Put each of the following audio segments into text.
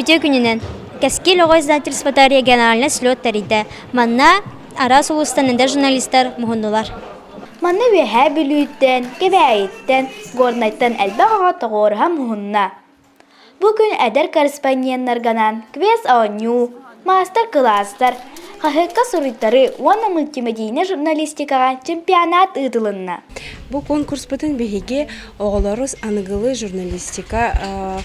Үтүө күнүнэн! Кэскил оҕо издательствота региональнай слет тэрийдэ. Манна араас улуустан эдэр журналистар муһуннулар. Манна Үөһээ Бүлүүттэн, Кэбээйиттэн, Горнайтан элбэх оҕо тоҕуоруһа муһунна. Бу күн эдэр корреспонденнарганан квест-оонньуу, маастар-кылаастар, хаһыакка суруйтарыы уонна мультимедийнай журналистикаҕа чемпионат ыытылынна. Бу конкурспутун биһиги оҕолору аныгылыы журналистика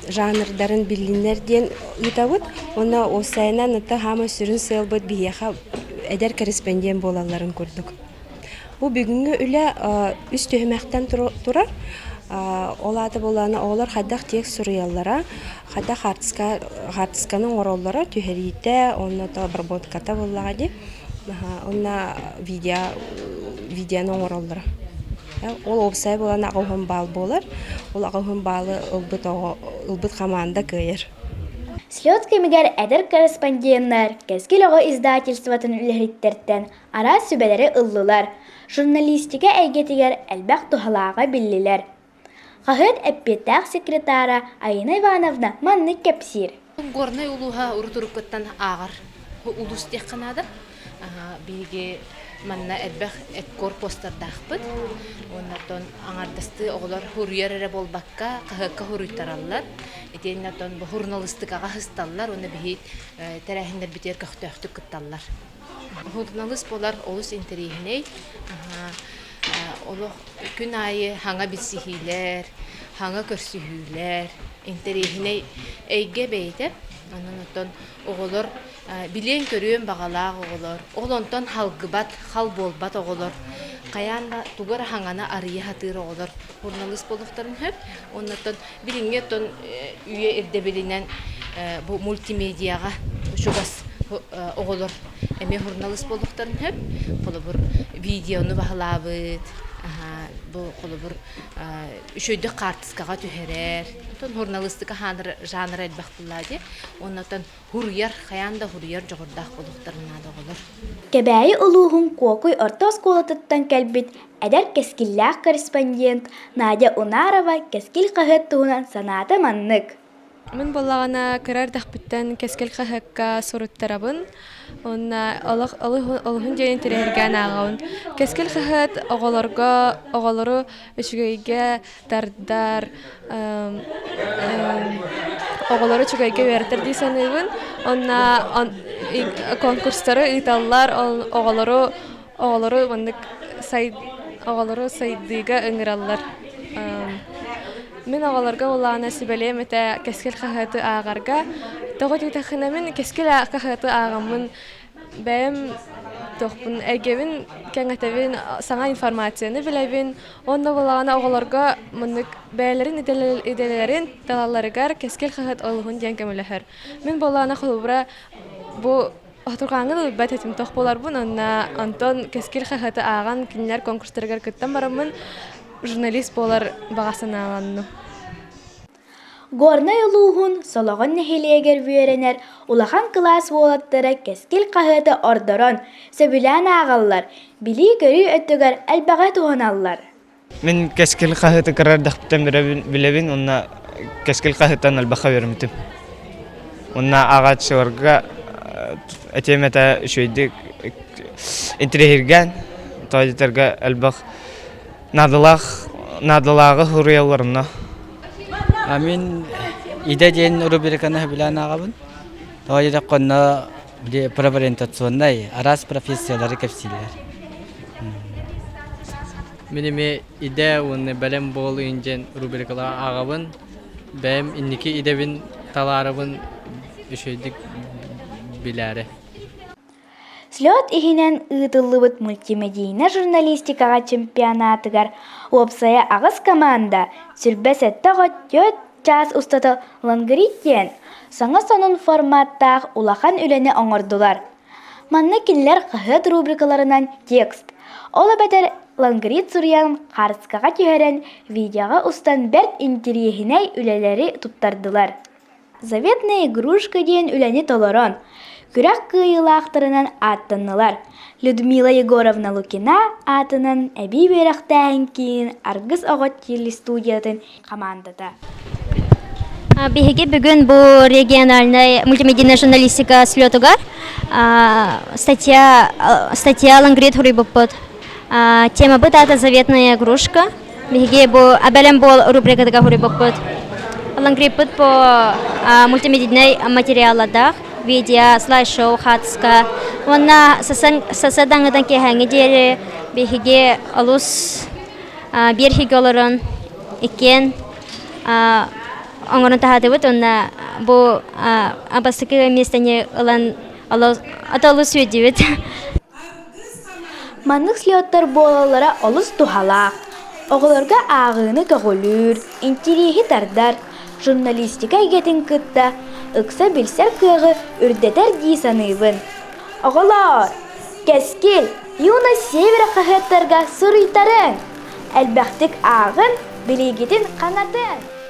жанрдарын биллиннэр диэн ыытабыт. Уонна уопсайынан ытта хаамай сүрүн сыалбыт биһиэхэ эдэр корреспондент буолалларын курдук. Бу бүгүҥҥү үлэ үс түһүмэхтэн турар. Ол аата буоллаҕына оҕолор хайдах текст суруйаллара, хайдах хаартысканы оҥороллоро, түһэриитэ, уонна обработката буоллаҕа дии. Уонна видео видеоны оҥороллоро. Ол уопсайа буолан аҕыс баал буолар. Ол аҕыс баалы ылбыт оҕо ылбыт хамаанда кыайар. Слет кэмигэр эдэр корреспонденнар Кэскил оҕо издательствотын үлэһиттэртэн араас сүбэлэри ыллылар, журналистика эйгэтигэр элбэх туһалааҕы биллилэр. Хаһыат эппиэттээх секретара Айына Ивановна маннык кэпсиир. Горнай улууһа урут-уруккуттан ааҕар улуус диэххэ наада. Биһиги манна элбэх эдкор постардаахпыт. Уонна аҥардастыы оҕолор суруйар эрэ буолбакка, хаһыакка суруйтараллар. Итиэннэ оттон бу суруналыыстыкаҕа сысталлар уонна биһи тэрээһиннэрбитигэр көхтөөхтүк кытталлар. Суруналыыс буолар олус интэриэһинэй. Олох күн аайы саҥа билсиһиилэр, саҥа көрсүһүүлэр, интэриэһинэй эйгэ бэйэтэ. Онон оттон оҕолор билиэн-көрүөн баҕалаах оҕолор, ол онтон халгыбат, хал буолбат оҕолор, хайаан да тугу эрэ саҥаны арыйа сатыыр оҕолор суруналыыс буолуохтарын сөп. Уонна оттон билиҥҥи оттон үйэ ирдэбилинэн бу мультимедиаҕа чугас оҕолор эмиэ суруналыыс буолуохтарын сөп. Холобур, видеону баһылаабыт, бу холобур үчүгэйдик хаартыскаҕа түһэрэр. Оттон суруналыыстыка жанра элбэх буоллаа дии. Уонна оттон Хуруйар, хайаан да хуруйар дьоҕурдаах буолуохтарын наада оҕолор. Кэбээйи улууһун Куокуй орто оскуолатыттан кэлбит эдэр кэскиллээх корреспондент Надя Унарова Кэскил хаһыат туһунан санаата маннык. Мин буоллаҕына кыра эрдэхпиттэн Кэскил хаһыакка суруттарабын уонна олох олуһун диэн интэриэһиргээн ааҕабын. Кэскил хаһыат оҕолорго оҕолору үчүгэйгэ тардар, оҕолору үчүгэйгэ үөрэтэр дии саныыбын. Уонна конкурстары ыыталлар, оҕолору оҕолору маннык оҕолору сайдыыга ыҥыраллар. Мин оҕолорго улаана сүбэлиэм этэ Кэскил хаһыаты ааҕарга. Тоҕо диэтэххинэ мин Кэскил хаһыаты ааҕаммын бэйэм туохпун эйгэбин кэҥэтэбин, саҥа информацияны билэбин Уонна буоллаҕына оҕолорго маннык бэйэлэрин идэлэрин талалларыгар Кэскил хаһыат олуһун диэн көмөлөһөр. Мин буоллаҕына холобура бу Хотурҕааҥҥа да ылбат этим тох буоларбын уонна онтон Кэскил хаһыаты ааҕан кинилэр конкурстарыгар кыттан бараммын журналист буолар баҕа санааланным. Горнай улууһун Солоҕон нэһилиэгэр үөрэнэр улахан кылаас уолаттара Кэскил хаһыаты ордорон, сөбүлээн ааҕаллар, билии-көрүү өттүгэр элбэҕи туһаналлар. Мин Кэскил хаһыаты кыра эрдэхпиттэн билэбин уонна Кэскил хаһыаттан элбэххэ үөрэммитим. Уонна ааҕааччыларга этиэм этэ үчүгэйдик интэриэһиргээн, тоҕо диэтэргэ элбэх Наадалаах наадалааҕы суруйалларына. Мин идэ диэн рубриканы сөбүлээн ааҕабын. Тоҕо диэтэххэ онно профориентационнай араас профессиялары кэпсииллэр. Мин эмиэ идэ уонна бэлэм буолуйун диэн рубрикалары ааҕабын. Бэйэм инники идэбин талаарабын үчүгэйдик билээри. Слет иһинэн ыытыллыбыт мультимедийнай журналистикаҕа чемпионатыгар уопсайа аҕыс команда 27 оҕо түөрт чаас устата лонгрид диэн саҥа сонун форматтаах улахан үлэни оҥордулар. Манна кинилэр хаһыат рубрикаларынан текст, ол эбэтэр лонгрид суруйан хаартыскаҕа түһэрэн видеоҕа устан бэрт интэриэһинэй үлэлэри туттардылар. Заветная игрушка диэн үлэни толорон, күрэх кыайыылаахтарынан ааттаннылар. Людмила Егоровна Лукина аатынан эбии үөрэхтээһин киинин Аргыс оҕо телестудиятын хамаандата. Биһиги бүгүн бу региональнай мультимедийная журналистика слетугар статья статья лангрид хуруйбуппут. Темабыт аата «Заветная игрушка». Биһиги бу «Абэлэм буол» рубрикатыгар хуруйбуппут. Лангриппыт по мультимедийнай материаллардаах видео, слайд-шоу, хаатыска. Уонна сасадаҥыдан киэһээҥҥи диэри биһиги олус биир иһигэ олорон иккиэн оҥорон таһаатыбыт уонна бу бастакы миэстэни ылан ата олус үөрдүбүт. Маннык слеттар буолаллара олус туһалаах. Оҕолорго ааҕыыны көҕүлүүр, интириэһи тардар, журналистика эйгэтин кытта ыкса билсэр кыаҕы үрдэтэр дии саныыбын. Оҕолоор, Кэскил, Юность Севера хаһыаттарга суруйтарыҥ! Элбэхтик ааҕын, билиигитин ханатын!